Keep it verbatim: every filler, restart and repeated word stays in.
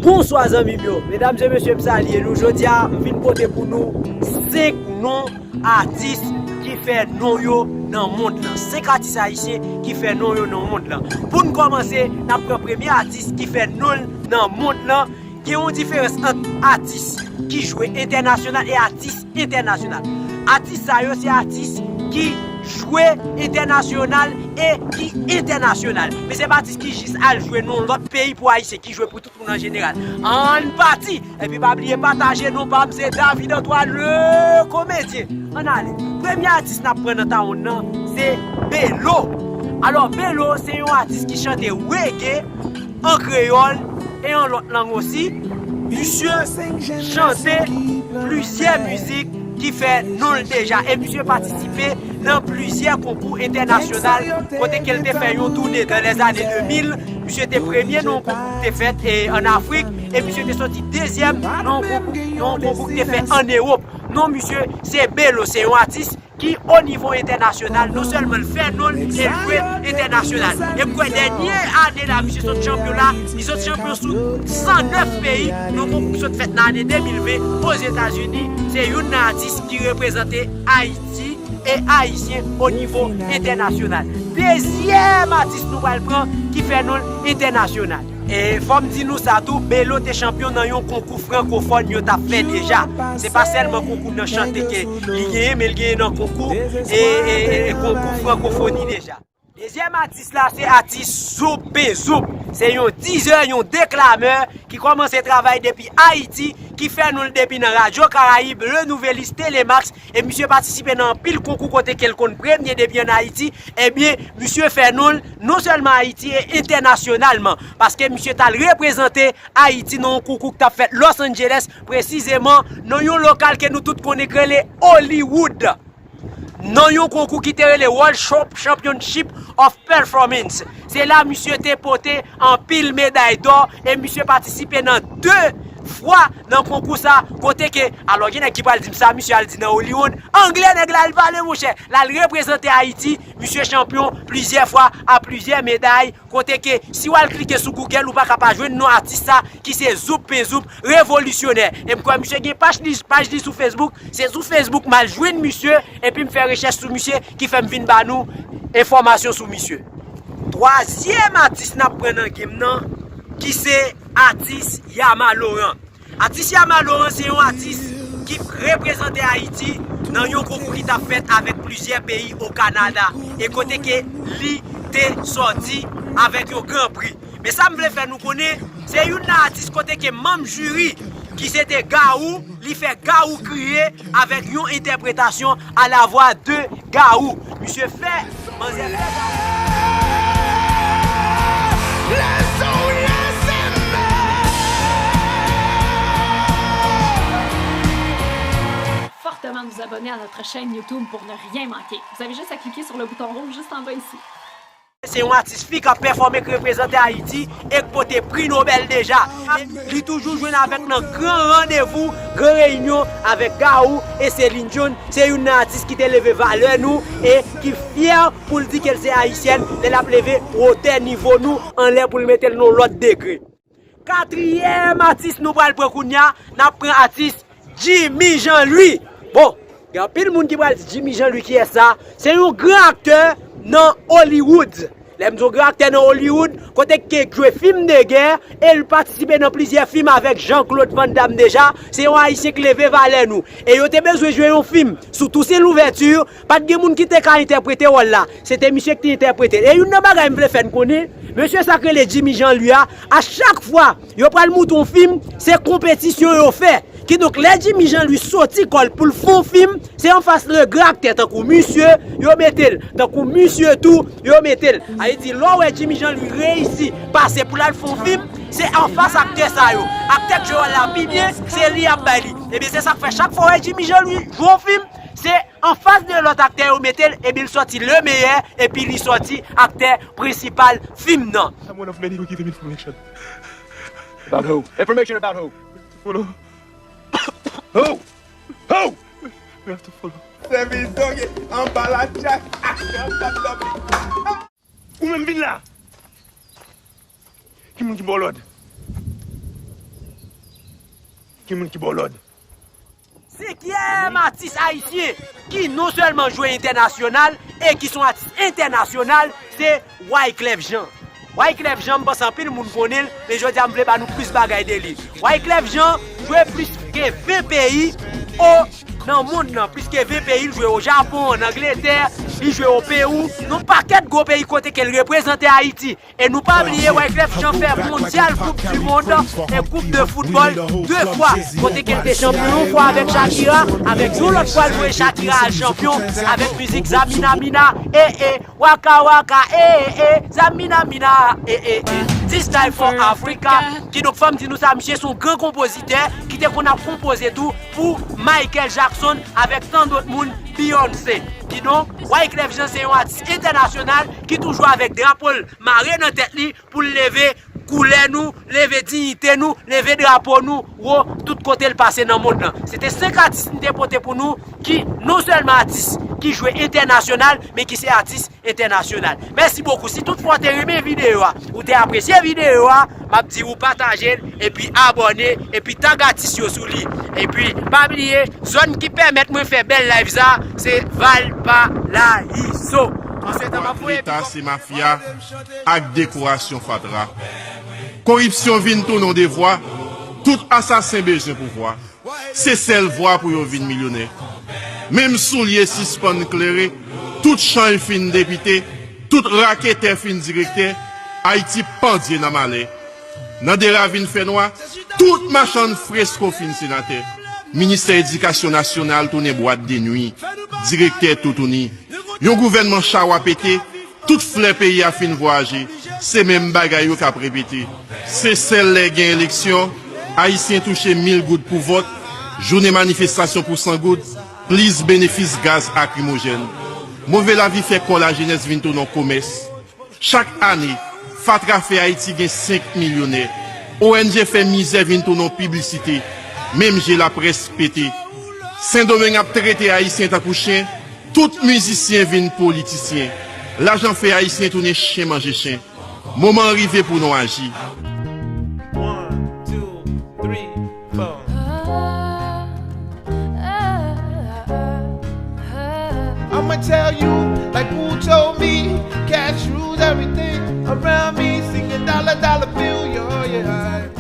Bonswa zanmi m yo, medam e mesye, m salye nou. Jodi a, m vin pote pou nou senk non atis ki fè non yo nan mond lan. Senk atis ayisyen ki fè non yo nan mond lan. Pou n kòmanse, n ap pran premye atis ki fè non l nan mond lan. Gen yon diferans ant atis ki jwe entènasyonal e atis entènasyonal. Atis sa yo se atis ki jwe entènasyonal e ki entènasyonal. Men se pa atis ki jis al jwe nan lòt peyi pou ayisyen, ki jwe pou tout moun an jeneral. Ann pati! Epi pa bliye pataje, non pa m se David Antoine le komedyen. Ann ale. Premye atis n ap pran nan tawon nan se Belo. Alò, Belo se yon atis ki chante reggae an kreyòl e an lòt lang osi. Misye chante plizyè mizik ki fè non l deja e misye patisipe nan plizyè konkou entènasyonal kote ke l te fè yon toune dans les années deux mille. Misye te premye nan yon konkou ki te fèt e, ann Afrik e misye te soti dezyèm nan yon konkou, nan yon konkou ki te fèt ann Ewòp. Non misye se Belo, se yon atis ki o nivo entènasyonal, non sèlman l fè non l, e l jwe entènasyonal. E m kwè dènye ane la, misye sot chanpyon la, li sot chanpyon sou san nèf peyi, nan konkou ki sot fèt nan ane de mil ven Ozetazini, se youn nan atis ki reprezante Ayiti e Ayisyen o nivo entènasyonal. Dezyèm atis nou pral pran ki fè non l entènasyonal. E fò m di nou sa tou, Belo te chanpyon nan yon konkou frankofòn yo t ap fè deja. Se pa sèlman konkou nan chante ke li genyen, men l genyen nan konkou e, e, e, e konkou frankofoni deja. Dezyèm atis la se atis Zoup Ben Zoup. Se yon dizè, yon deklamè ki kòmanse travay depi Ayiti, ki fè non l depi nan Radyo Karayib, Le Nouvelliste, Telemax, e misye patisipe nan anpil konkou kote ke l konn premye depi ann Ayiti. Ebyen, misye fè non l non sèlman Ayiti e entènasyonalman, paske misye t al reprezante Ayiti nan yon konkou ki t ap fèt Los Angeles, presizeman nan yon lokal ke nou tout konnen ki rele Hollywood, nan yon konkou ki te rele World Shop Championship of Performance. Se la misye te pote anpil meday dò e misye patisipe nan de fwa nan konkou sa, kote ke, alò, gen nèg ki pral di m sa misye al di nan Hollywood. Anglè nèg la al pale, monchè. L al reprezante Ayiti, misye chanpyon plizyè fwa a plizyè meday, kote ke si w al klike sou Google, ou pa ka pa jwenn non atis sa ki se Zoup Ben Zoup, revolisyonè. E m kwè misye gen paj li, paj li sou Facebook, se sou Facebook m al jwenn misye, epi m fè rechèch sou misye, ki fè m vin ba nou enfòmasyon sou misye. Twazyèm atis n ap pran nan game nan, ki se atis Yama Laurent. Atis Yama Laurent se yon atis ki reprezante Ayiti nan yon konkou ki t ap fèt avèk plizyè peyi o Kanada, e kote ke li te sòti avèk yon gran pri. Men sa m vle fè nou konnen, se youn nan atis kote ke manm jiri ki se te Gawou, li fè Gawou kriye avèk yon entèpretasyon à la voix de Gawou. Misye fè manzè fè Gawou. Fortement vous abonner à notre chaîne YouTube pour ne rien manquer. Vous avez juste à cliquer sur le bouton rouge juste en bas ici. Se yon atis fi k ap pèfòme, k reprezante Ayiti e k pote pri Nobèl deja. Li toujou jwenn avèk nan gran randevou, gran reyinyon avèk Gawou e Celine Dion. Se youn nan atis ki te leve valè nou e ki fyè pou l di ke l se ayisyèn, lè l ap leve wotè nivo nou anlè pou l mete l nan yon lòt degre. Katriyèm atis nou pral pran kounye a, n ap pran atis Jimmy Jean Louis. Bon, gen anpil moun ki pral di Jimmy Jean Louis kiyès sa? Se yon gran aktè nan Hollywood. Lè m di yon gran aktè nan Hollywood, kote ke l jwe fim de gè e l patisipe nan plizyè fim avèk Jean-Claude Van Damme deja. Se yon ayisyen ki leve valè nou. E yo te bezwen jwe yon fim sou Toussaint Louverture, pa t gen moun ki te ka entèprete wòl la. Se te misye ki te entèprete l. E youn nan bagay m vle fè n konnen, mesye sa k rele Jimmy Jean Louis a, a chak fwa yo pral moute yon fim, se konpetisyon yo fè. Kidonk, lè Jimmy Jean Louis soti kò l pou l fè yon fim, se anfas de gran aktè tankou misye yo mete l, tankou misye tou yo mete l. Sa vle di, lè w wè Jimmy Jean Louis reyisi pase pou l al fè yon fim, se anfas aktè sa yo. Aktè k jwe wòl la pi byen, se li y ap bay li. Ebyen, se sa k fè chak fwa w wè Jimmy Jean Louis jwe yon fim, se anfas de lòt aktè yo mete l, epi l sòti le meyè, epi li sòti aktè prensipal fim nan. I'm one of many who give him information. About who? Information about who? Follow. Who? Who? We have to follow. Sèvis dòge anba la chak aktè ap tap dòmi. Ou menm vin la. Ki moun ki ba w lòd? ki moun ki ba w lòd. Senkyèm atis ayisyen ki non sèlman jwe entènasyonal e ki se yon atis entènasyonal, se Wyclef Jean. Wyclef Jean, m panse anpil moun konnen l, men jodi a m vle ba nou plis bagay de li. Wyclef Jean jwe plis ke ven peyi o nan mond nan, plis ke ven peyi. L jwe o Japon, an Angletè, li jwe o Pewou, yon pakèt gwo peyi kote ke l reprezante Ayiti. E nou pa bliye, Wyclef Jean fè mondyal, koup di mond e koup de foutbòl de fwa, kote ke l te chanpyon yon fwa avèk Shakira, avèk yon lòt fwa l voye Shakira al chanpyon avèk mizik Zamina Mina, e e, waka waka, e e, Zamina Mina, e e, e. This time for Africa. Kidonk, fò m di nou sa, misye se yon gran konpozitè ki te konn ap konpoze tou pou Michael Jackson avèk tan dòt moun, Beyoncé. Kidonk, Wyclef Jean se yon atis entènasyonal ki toujou avèk drapo l mare nan tèt li pou l leve koulè nou, leve diyite nou, leve drapo nou wo tout kote l pase nan mond lan. Se te senk atis m te pote pou nou ki non sèlman atis ki jwe entènasyonal, men ki se atis entènasyonal. Mèsi bokou. Si toutfwa w te renmen videyo a, ou te apresye videyo a, m ap di ou pataje l, epi abòne, epi tag atis yo sou li. Epi, pa bliye, zòn ki pèmèt mwen fè bèl live sa, se Valparaíso. Answit, m ap voye Leta se mafya ak dekorasyon fatra. Koripsyon vin tounen yon devwa, tout asasen bezwen pouvwa. Se sèl vwa pou yo vin milyonè. Menm soulye sispann klere, tout chanj fin depite, tout raketè fin direktè, Ayiti pandye nan malè. Nan de ravin fènwa, tout machann fresko fin senatè. Ministè Edikasyon Nasyonal tounen bwat de nwi, direktè toutouni. Yon gouvènman chawa pete, tout flè peyi a fin vwayaje, se menm bagay yo k ap repete. Se sèl lè gen eleksyon, Ayisyen touche mil goud pou vòt, jounen manifestasyon pou san goud, plis benefis gaz akrimojèn. Move lavi fè kò lajenès vin tounen yon komès. Chak ane, fatra fè Ayiti gen senk milyonè. O N G fè mizè vin tounen yon piblisite. Menm je laprès pete. Sendomeng ap trete Ayisyen tankou chen. Tout mizisyen vin politisyen. Lajan fè Ayisyen tounen chen manje chen. Moman an rive pou nou aji. One, two, three, four. I'ma tell you like who told me cash rules everything around me, singing dollar dollar bill, yeah, yeah.